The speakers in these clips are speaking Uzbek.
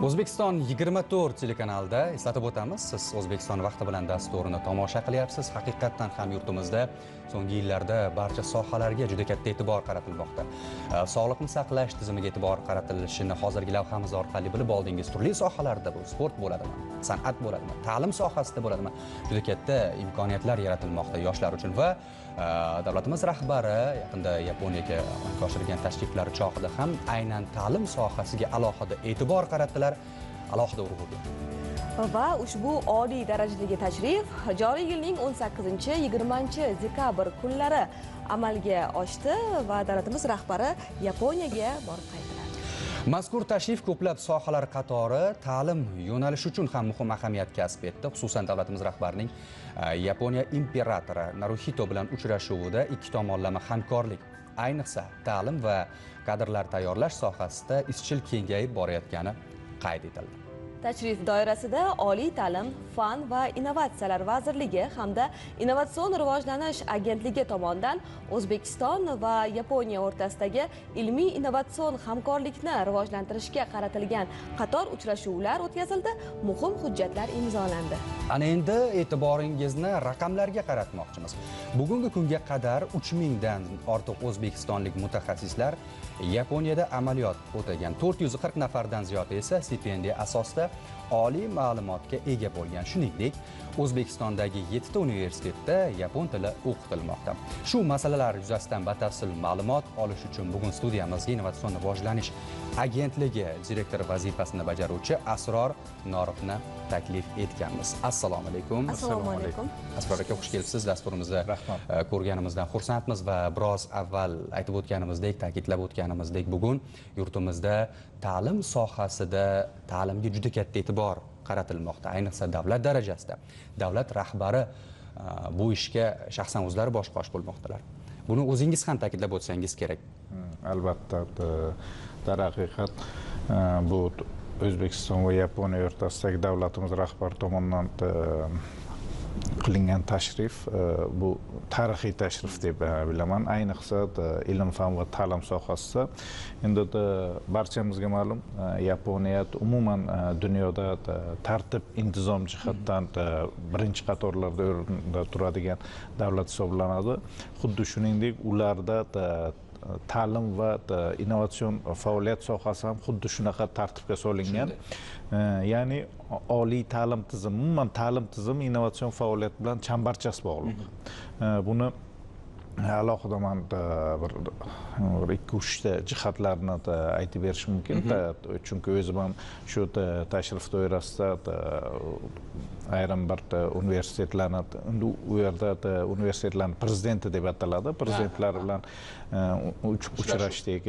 O'zbekiston 24 telekanalida eslatib o'tamiz, siz O'zbekiston vaqti bilan dasturini tomosha qilyapsiz. Haqiqatdan ham yurtimizda so'nggi yillarda barcha sohalarga juda katta e'tibor qaratilmoqda. Sog'liqni saqlash tizimiga e'tibor qaratilishini hozirgi lavhamiz orqali bilib oldingiz. Turli sohalarda, bu sport bo'ladimi, san'at bo'ladimi, ta'lim sohasida bo'ladimi, juda katta imkoniyatlar yaratilmoqda yoshlar uchun va davlatimiz rahbari yaqinda Yaponiyaga amalga oshirgan tashriflari chog'ida ham aynan ta'lim sohasiga alohida e'tibor qaratdilar, alohida urg'u berdi. Va ushbu oliy darajadagi tashrif joriy yilning 18-20 dekabr kunlari amalga oshdi va davlatimiz rahbari Yaponiyaga borib qaytdilar. Mazkur tashrif ko'plab sohalar qatori ta'lim yo'nalishi uchun ham muhim ahamiyat kasb etdi. Xususan, davlatimiz rahbarining Yaponiya imperatori Naruhito bilan uchrashuvida ikki tomonlama hamkorlik, ayniqsa ta'lim va kadrlar tayyorlash sohasida izchil kengayib borayotgani qayd etildi. Tashrif doirasida Oliy ta'lim, fan va innovatsiyalar vazirligi hamda Innovatsion rivojlanish agentligi tomonidan O'zbekiston va Yaponiya o'rtasidagi ilmiy innovatsion hamkorlikni rivojlantirishga qaratilgan qator uchrashuvlar o'tkazildi, muhim hujjatlar imzolandi. Ana endi e'tiboringizni raqamlarga qaratmoqchimiz. Bugungi kunga qadar 3000 dan ortiq o'zbekistonlik mutaxassislar Yaponiyada amaliyot o'tagan, 440 nafardan ziyodi esa stipendiya asosida oliy ma'lumotga ega bo'lgan. Shuningdek, O'zbekistondagi 7 ta universitetda yapon tili o'qitilmoqda. Shu masalalar yuzasidan batafsil ma'lumot olish uchun bugun studiyamizga Innovatsion rivojlanish agentligi direktori vazifasini bajaruvchi Asror Norovni taklif etganmiz. Assalomu alaykum. Assalomu alaykum. Asror aka, xush kelibsiz dasturimizda. Ko'rganimizdan xursandmiz va biroz avval aytib o'tganimizdek, ta'kidlab o'tganimizdek, bugun yurtimizda ta'lim sohasida ta'limga juda katta e'tibor qaratilmoqda, ayniqsa davlat darajasida. Davlat rahbari bu ishga shaxsan o'zlari bosh qosh bo'lmoqdalar. Buni o'zingiz ham ta'kidlab o'tsangiz kerak. Albatta, darhaqiqat bu O'zbekiston va Yaponiya o'rtasidagi davlatimiz rahbari tomonidan qilingan tashrif bu tarixiy tashrif deb bilaman. Ayniqsa ilm, fan va ta'lim sohasida. Endi barchamizga ma'lum, Yaponiya umuman dunyoda tartib intizom jihatdan birinchi qatorlarda o'rinda turadigan davlat hisoblanadi. Xuddi shuningdek, ularda ta'lim va innovatsion faoliyat sohasi ham xuddi shunaqa tartibga solingan. Ya'ni oliy ta'lim tizimi, umuman ta'lim tizimi innovatsion faoliyat bilan chambarchas bog'liq. Buni alohida man bir 2-3 ta jihatlarni aytib berishim mumkin. Chunki o'zim ham shu tashrif doirasida ayrim bir universitetlarni, u yerda universitetlarning prezidenti deb ataladi, prezidentlar bilan uchrashdik,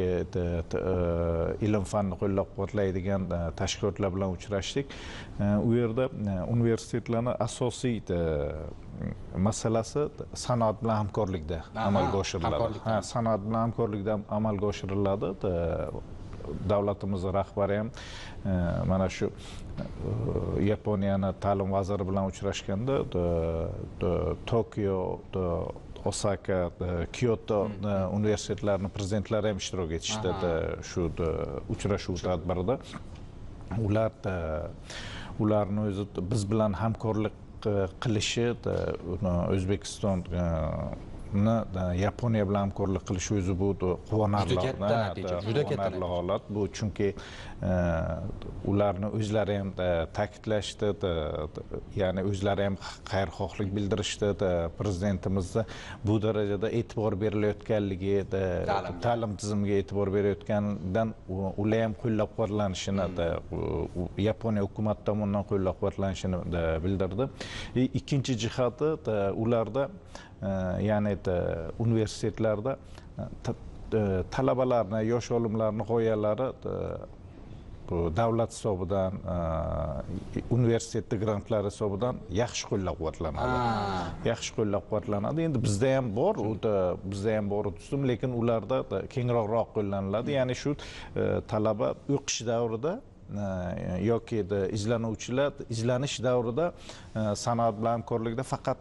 ilm fanni qo'llab-quvvatlaydigan tashkilotlar bilan uchrashdik. U yerda universitetlarning asosiy masalasi sanoat bilan hamkorlikda amalga oshiriladi. Ha, sanoat bilan hamkorlikda amalga oshiriladi. Davlatimiz rahbari ham mana shu Yaponiyani ta'lim vaziri bilan uchrashganda Tokio, Osaka, Kyoto universitetlarining prezidentlari ham ishtirok etishdi shu uchrashuv tadbirida. Ularni o'zi biz bilan hamkorlik qilishi, O'zbekiston Yaponiya bilan hamkorlik qilishi o'zi bu quvonarli, juda katta holat bu, chunki ularni o'zlari ham ta'kidlashdi, ya'ni o'zlari ham xayrixohlik bildirishdi prezidentimizni bu darajada e'tibor berilayotganligi, ta'lim tizimiga e'tibor berayotganidan ular ham qo'llab-quvvatlanishini, Yaponiya hukumati tomonidan qo'llab-quvvatlanishini bildirdi. Ikkinchi jihati, ularda, ya'ni universitetlarda talabalarni, yosh olimlarni g'oyalari davlat hisobidan, universitetda grantlar hisobidan yaxshi qo'llab-quvvatlanadi. Yaxshi qo'llab-quvvatlanadi. Endi bizda ham bor, bizda ham bor tuzum, lekin ularda kengroqroq qo'llaniladi. Ya'ni shu talaba o'qish davrida yoki izlanuvchilar izlanish davrida sanoat bilan hamkorlikda faqat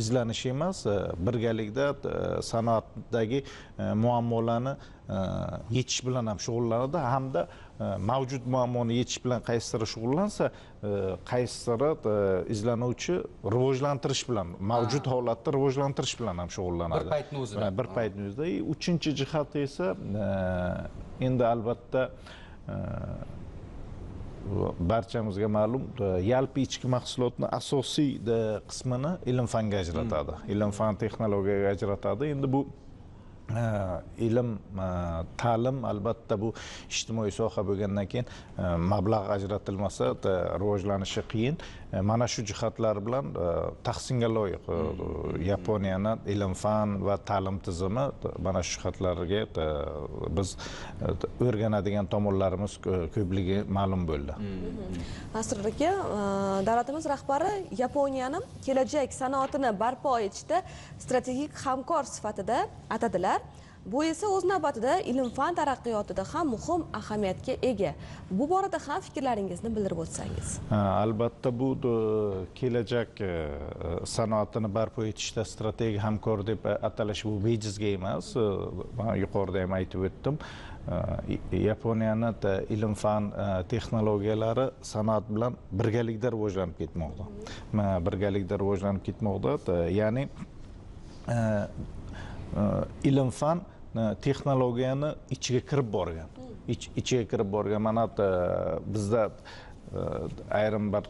izlanish emas, birgalikda sanoatdagi muammolarni yechish bilan ham shug'ullanadi, hamda mavjud muammoni yechish bilan qaysiri shug'ullansa, qaysiri izlanuvchi rivojlantirish bilan, mavjud holatni rivojlantirish bilan ham shug'ullanadi. Bir paytning o'zida. Bir paytning o'zida. Uchinchi jihati esa endi albatta barchamizga ma'lum, yalpi ichki mahsulotni asosiy qismini ilm fanga ajratadi. Ilm fan texnologiyaga ajratadi. Endi bu ilm, ta'lim albatta bu ijtimoiy soha bo'lgandan keyin mablag' ajratilmasa rivojlanishi qiyin. Mana shu jihatlar bilan tahsinga loyiq Yaponiyani ilm, fan va ta'lim tizimi mana shu jihatlarga biz o'rganadigan tomonlarimiz ko'pligi ma'lum bo'ldi. Asror aka, davlatimiz rahbari Yaponiyani kelajak sanoatini barpo etishda strategik hamkor sifatida atadilar. Bu esa o'z navbatida ilm-fan taraqqiyotida ham muhim ahamiyatga ega. Bu borada ham fikrlaringizni bildirib o'tsangiz. Albatta bu kelajak sanoatini barpo etishda strategik hamkor deb atalish bu bejizga emas. Men yuqorida ham aytib o'tdim. Yaponiyani ilm-fan texnologiyalari sanoat bilan birgalikda rivojlanib ketmoqda. Birgalikda rivojlanib ketmoqda. Ya'ni ilm-fan texnologiyani ichiga kirib borgan. Ichiga kirib borgan. Mana bizda ayrim bir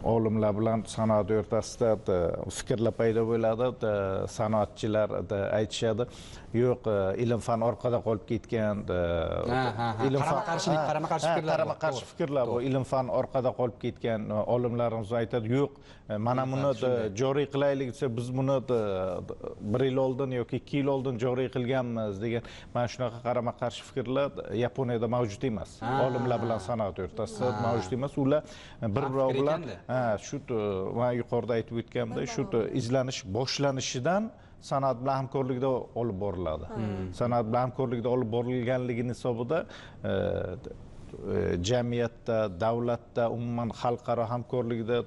olimlar bilan sanoat o'rtasida fikrlar paydo bo'ladi. Sanoatchilar aytishadi, yo'q, ilm fan orqada qolib ketgan. Qarama-qarshilik, qarama-qarshi fikrlar. Qarama-qarshi fikrlar bu. Ilm fan orqada qolib ketgan. Olimlarimiz aytadi, yo'q, mana buni joriy qilaylik desa, biz buni 1 yil oldin yoki 2 yil oldin joriy qilganmiz degan mana shunaqa qarama-qarshi fikrlar Yaponiyada mavjud emas. Olimlar bilan sanoat o'rtasida mavjud emas. Ular bir-biri bilan shu men yuqorida aytib o'tganimdek, shu izlanish boshlanishidan sanoat bilan hamkorlikda olib boriladi. Sanoat bilan hamkorlikda olib borilganligini hisobida jamiyatda, davlatda, umuman xalqaro hamkorlikda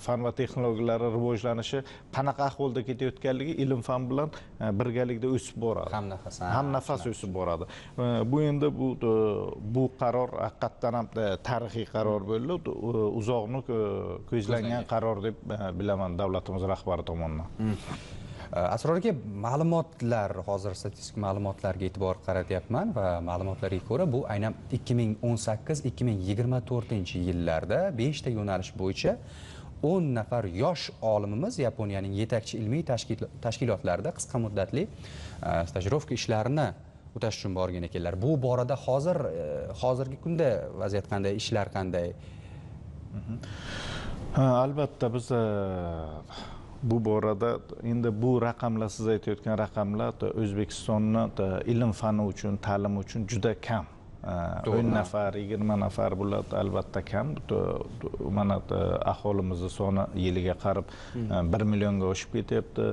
fan va texnologiyalar rivojlanishi qanaqa ahvolda ketayotganligi ilm fan bilan birgalikda o'sib boradi. Hamnafas. Hamnafas o'sib boradi. Bu endi bu qaror haqiqatdan ham tarixiy qaror bo'ldi. Uzoqni ko'zlangan qaror deb bilaman davlatimiz rahbari tomonidan. Asror aka, ma'lumotlar, hozir statistik ma'lumotlarga e'tibor qaratyapman va ma'lumotlarga ko'ra bu aynan 2018-2024 yillarda 5 ta yo'nalish bo'yicha 10 nafar yosh olimimiz Yaponiyaning yetakchi ilmiy tashkilotlarida qisqa muddatli stajirovka ishlarini o'tash uchun borgan ekanlar. Bu borada hozirgi kunda vaziyat qanday, ishlar qanday? Albatta biz bu borada endi bu raqamlar, siz aytayotgan raqamlar O'zbekistonni ilm fani uchun, ta'lim uchun juda kam. 10 nafar, 20 nafar bular albatta kam. Mana aholimizning soni yiliga qarab 1 millionga oshib ketyapti.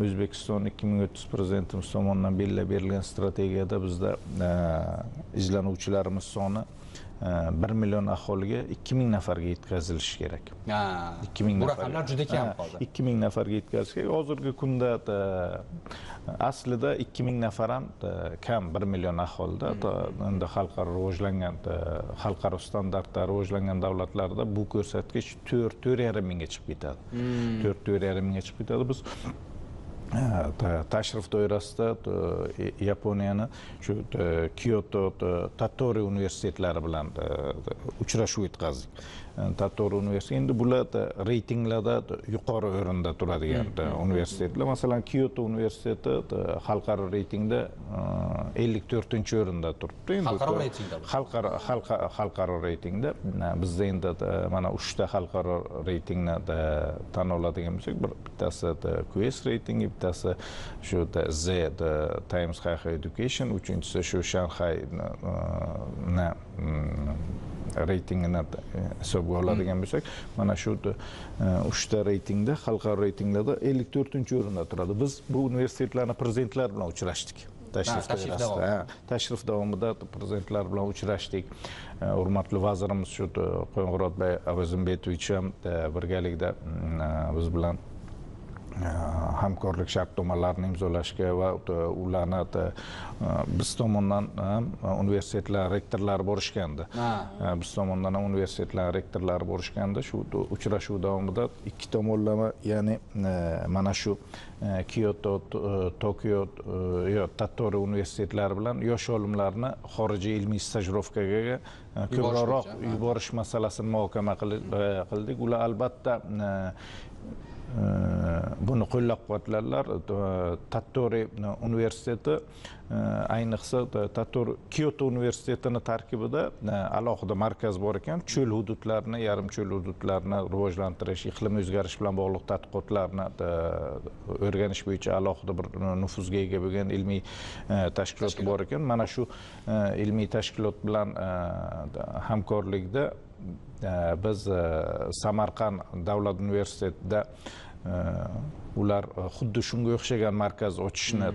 O'zbekiston 2030 prezidentimiz tomonidan belgilab berilgan strategiyada bizda izlanuvchilarimiz soni 1 million aholiga 2000 nafarga yetkazilishi kerak. 2000 bu raqamlar juda kam hozir. 2000 nafarga yetkazish kerak. Hozirgi kunda aslida 2000 nafar ham kam 1 million aholida. Endi xalqaro rivojlangan, xalqaro standartda rivojlangan davlatlarda bu ko'rsatkich 4-4,5 mingga chiqib ketadi. 4-4,5 mingga chiqib ketadi. Biz tashrif doirasida Yaponiyani shu Kyoto, Tottori universitetlari bilan uchrashuv o'tkazdik. Tottori universiteti endi bular reytinglarda yuqori o'rinda turadigan universitetlar. Masalan, Kyoto universiteti xalqaro reytingda 54-o'rinda turibdi. Endi xalqaro reytingda. Xalqaro reytingda bizda endi mana 3 ta xalqaro reytingni tan oladigan bo'lsak, bir bittasi QS reytingi, bittasi shu Z Times Higher Education, uchinchisi shu Shanghai reytingini hisobga oladigan bo'lsak, mana shu 3 ta reytingda, xalqaro reytinglarda 54-o'rinda turadi. Biz bu universitetlarning prezidentlari bilan uchrashdik. Tashrif doirasida. Tashrif davomida prezidentlar bilan uchrashdik. Hurmatli vazirimiz shu Qo'ng'irotbay Avezimbetovich ham birgalikda biz bilan hamkorlik shartnomalarini imzolashga va ularni biz tomondan ham universitetlar rektorlari borishgandi. Biz tomondan ham universitetlar rektorlari borishgandi. Shu uchrashuv davomida ikki tomonlama, ya'ni mana shu Kyoto, Tokio, Tottori universitetlari bilan yosh olimlarni xorijiy ilmiy stajirovkaga ko'proq yuborish masalasini muhokama qildik. Ular albatta buni qo'llab-quvvatladilar. Tottori universiteti, ayniqsa Tottori Kyoto universitetini tarkibida alohida markaz bor ekan, cho'l hududlarini, yarim cho'l hududlarini rivojlantirish, iqlim o'zgarishi bilan bog'liq tadqiqotlarni o'rganish bo'yicha alohida bir nufuzga ega bo'lgan ilmiy tashkilot bor ekan. Mana shu ilmiy tashkilot bilan hamkorlikda biz Samarqand davlat universitetida ular xuddi shunga o'xshagan markaz ochishni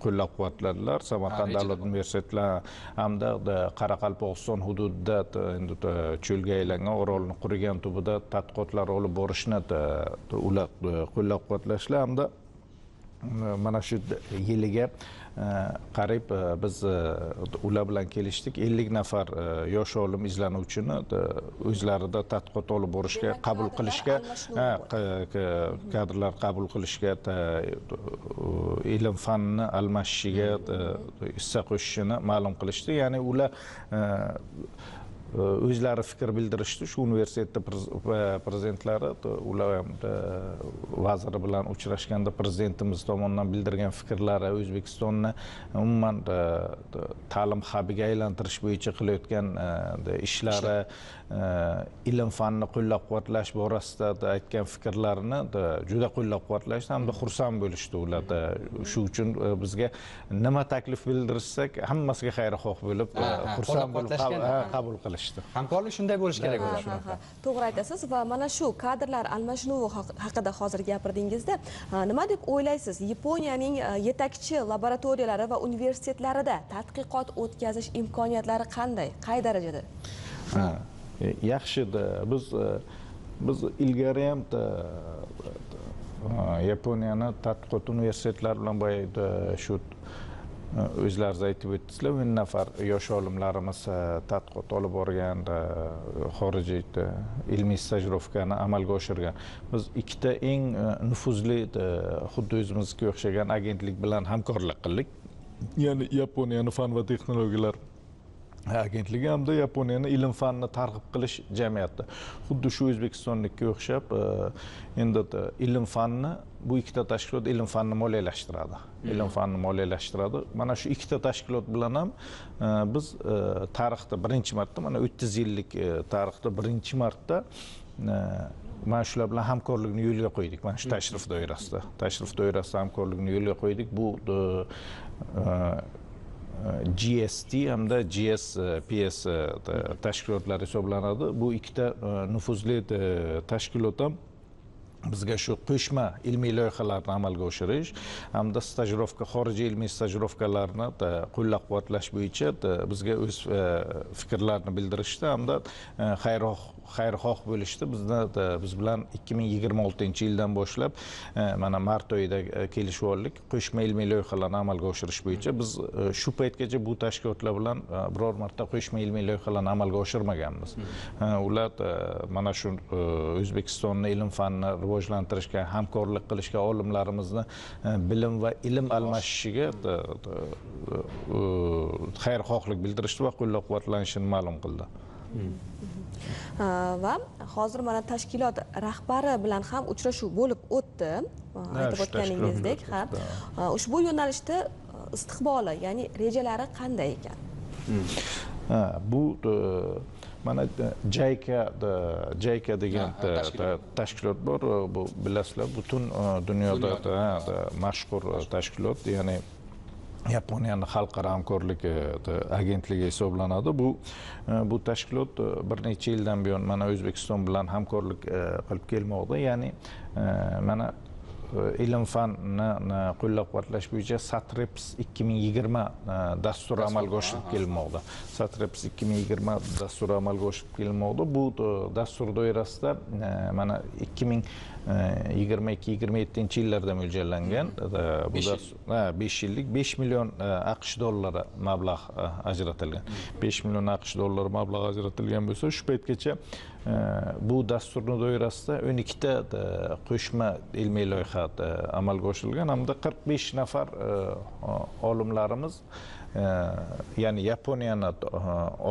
qo'llab-quvvatladilar. Samarqand davlat universitetlar hamda Qoraqalpog'iston hududida endi cho'lga aylangan orolni qurigan tubida tadqiqotlar olib borishni ular qo'llab-quvvatlashlar hamda mana shu yiliga qarab biz ular bilan kelishdik. 50 nafar yosh olim izlanuvchini o'zlarida tadqiqot olib borishga, qabul qilishga, kadrlar qabul qilishga, ilm fanni almashishiga hissa qo'shishini ma'lum qilishdi. Ya'ni ular o'zlari fikr bildirishdi. Shu universitetda prezidentlari, ular ham vaziri bilan uchrashganda prezidentimiz tomonidan bildirgan fikrlari, O'zbekistonni umuman ta'lim xabiga aylantirish bo'yicha qilayotgan ishlari, ilm fanni qo'llab-quvvatlash borasida aytgan fikrlarini juda qo'llab-quvvatlashdi hamda xursand bo'lishdi ular. Shu uchun bizga nima taklif bildirsak, hammasiga xayrixoh bo'lib, xursand bo'lib qabul qilishdi. Hamkorlik shunday bo'lishi kerak o'zi. To'g'ri aytasiz va mana shu kadrlar almashinuvi haqida hozir gapirdingizda, nima deb o'ylaysiz? Yaponiyaning yetakchi laboratoriyalari va universitetlarida tadqiqot o'tkazish imkoniyatlari qanday, qay darajada? Yaxshi, biz ilgari ham Yaponiyani tadqiqot universitetlari bilan boya shu o'zlaringiz aytib o'tdingizlar, 10 nafar yosh olimlarimiz tadqiqot olib borgan, xorijiy ilmiy stajirovkani amalga oshirgan. Biz ikkita eng nufuzli, xuddi o'zimizga o'xshagan agentlik bilan hamkorlik qildik. Ya'ni Yaponiyani fan va texnologiyalar agentligi hamda Yaponiyani ilm fanni targ'ib qilish jamiyati. Xuddi shu O'zbekistonnikiga o'xshab, endi ilm fanni bu ikkita tashkilot ilm fanni moliyalashtiradi. Ilm fanni moliyalashtiradi. Mana shu ikkita tashkilot bilan ham biz tarixda birinchi marta, mana 30 yillik tarixda birinchi marta mana shular bilan hamkorlikni yo'lga qo'ydik. Mana shu tashrif doirasida. Tashrif doirasida hamkorlikni yo'lga qo'ydik. Bu GST hamda GSPS tashkilotlari hisoblanadi. Bu ikkita nufuzli tashkilot ham bizga shu qo'shma ilmiy loyihalarni amalga oshirish hamda stajirovka, xorijiy ilmiy stajirovkalarni qo'llab-quvvatlash bo'yicha bizga o'z fikrlarini bildirishdi hamda xayrixoh bo'lishdi. Biz bilan 2026-yildan boshlab mana mart oyida kelishib oldik qo'shma ilmiy loyihalarni amalga oshirish bo'yicha. Biz shu paytgacha bu tashkilotlar bilan biror marta qo'shma ilmiy loyihalarni amalga oshirmaganmiz. Ular mana shu O'zbekistonni ilm fanni rivojlantirishga, hamkorlik qilishga, olimlarimizni bilim va ilm almashishiga xayrixohlik bildirishdi va qo'llab-quvvatlanishini ma'lum qildi. Va hozir mana tashkilot rahbari bilan ham uchrashuv bo'lib o'tdi. Aytib o'tganingizdek, ha, ushbu yo'nalishda istiqboli, ya'ni rejalari qanday ekan? Bu mana JICA degan tashkilot bor. Bu bilasizlar, butun dunyoda mashhur tashkilot, ya'ni Yaponiyani xalqaro hamkorlik agentligi hisoblanadi. Bu tashkilot bir necha yildan buyon mana O'zbekiston bilan hamkorlik qilib kelmoqda. Ya'ni mana Ilm fanni qo'llab-quvvatlash bo'yicha SATREPS 2020 dasturi amalga oshirib kelinmoqda. SATREPS 2020 dasturi amalga oshirib kelinmoqda. Bu dastur doirasida mana 2022-27 yillarda mo'ljallangan bu 5 yillik 5 million AQSh dollari mablag' ajratilgan. 5 million AQSh dollari mablag' ajratilgan bo'lsa, shu paytgacha bu dasturning doirasida 12 ta qo'shma ilmiy loyiha amalga oshirilgan hamda 45 nafar olimlarimiz, ya'ni Yaponiyani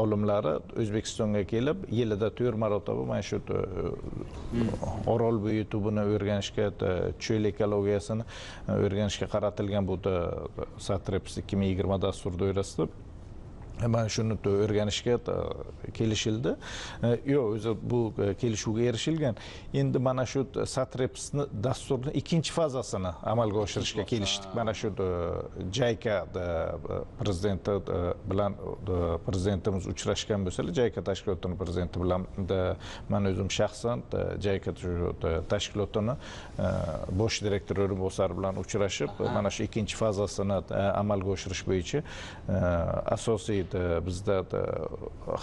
olimlari O'zbekistonga kelib, yilida 4 marotaba mana shu Orolbo'yi tubini o'rganishga, cho'l ekologiyasini o'rganishga qaratilgan bu SATREPS 2020 dasturi doirasida mana shuni o'rganishga kelishildi. Yo'q, o'zi bu kelishuvga erishilgan. Endi mana shu SATREPSni dasturning ikkinchi fazasini amalga oshirishga kelishdik. Mana shu JICA prezidenti bilan prezidentimiz uchrashgan bo'lsalar, JICA tashkilotining prezidenti bilan men o'zim shaxsan JICA tashkilotini bosh direktori o'rinbosari bilan uchrashib, mana shu ikkinchi fazasini amalga oshirish bo'yicha asosiy bizda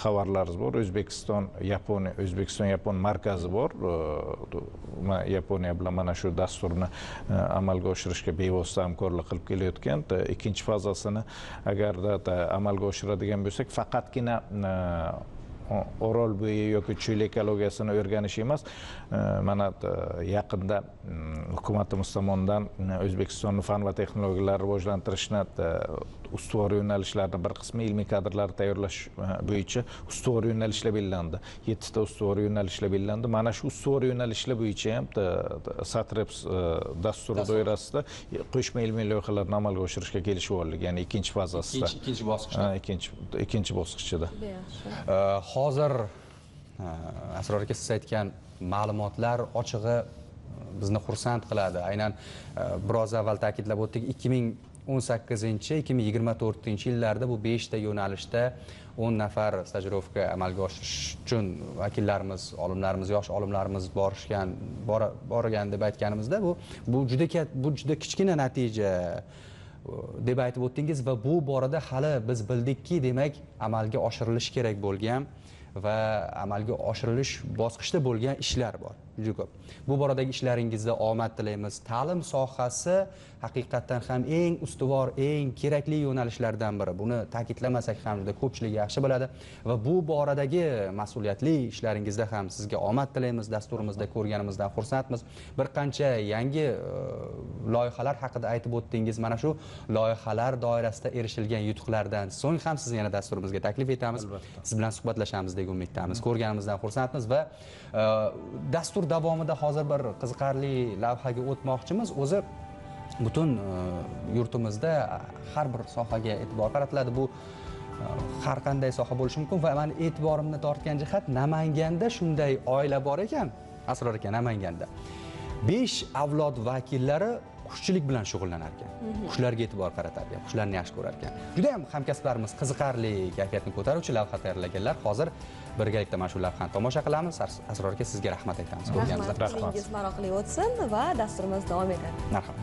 xabarlarimiz bor. O'zbekiston Yaponiya, O'zbekiston Yapon markazi bor. Yaponiya bilan mana shu dasturni amalga oshirishga bevosita hamkorlik qilib kelayotgan. Ikkinchi fazasini agarda amalga oshiradigan bo'lsak, faqatgina Orolbo'yi yoki cho'l ekologiyasini o'rganish emas, mana yaqinda hukumatimiz tomonidan O'zbekistonni fan va texnologiyalar rivojlantirishni ustuvor yo'nalishlarini bir qismi ilmiy kadrlar tayyorlash bo'yicha ustuvor yo'nalishlar belgilandi. 7 ta ustuvor yo'nalishlar belgilandi. Mana shu ustuvor yo'nalishlar bo'yicha ham SATREPS dasturi doirasida qo'shma ilmiy loyihalarni amalga oshirishga kelishib oldik, ya'ni ikkinchi fazasida. Ikkinchi bosqichda. Ikkinchi bosqichida. Hozir Asror aka siz aytgan ma'lumotlar ochig'i bizni xursand qiladi. Aynan biroz avval ta'kidlab o'tdik, 2018-2024 yillarda bu 5 ta yo'nalishda 10 nafar stajirovka amalga oshirish uchun vakillarimiz, olimlarimiz, yosh olimlarimiz borishgan, borgan deb aytganimizda bu juda kichkina natija deb aytib o'tdingiz va bu borada hali biz bildikki, demak amalga oshirilishi kerak bo'lgan va amalga oshirilish bosqichda bo'lgan ishlar bor, juda ko'p. Bu boradagi ishlaringizda omad tilaymiz. Ta'lim sohasi haqiqatan ham eng ustuvor, eng kerakli yo'nalishlardan biri. Buni ta'kidlamasak ham juda ko'pchilik yaxshi biladi va bu boradagi mas'uliyatli ishlaringizda ham sizga omad tilaymiz. Dasturimizda ko'rganimizdan xursandmiz. Bir qancha yangi loyihalar haqida aytib o'tdingiz. Mana shu loyihalar doirasida erishilgan yutuqlardan so'ng ham sizni yana dasturimizga taklif etamiz. Siz bilan suhbatlashamiz degan umiddamiz. Ko'rganimizdan xursandmiz va dastur davomida hozir bir qiziqarli lavhaga o'tmoqchimiz. O'zi butun yurtimizda har bir sohaga e'tibor qaratiladi. Bu har qanday soha bo'lishi mumkin va meni e'tiborimni tortgan jihat, Namanganda shunday oila bor ekan, Asror aka, Namanganda 5 avlod vakillari qushchilik bilan shug'ullanar ekan. Qushlarga e'tibor qaratar ekan, qushlarni yaxshi ko'rar ekan. Juda ham hamkasblarimiz qiziqarli kayfiyatni ko'taruvchi lavha tayyorlaganlar. Hozir birgalikda mana shu lavhani tomosha qilamiz. Asror aka, sizga rahmat aytamiz. Rahmat. Kuningiz maroqli o'tsin va dasturimiz davom etadi. Marhamat.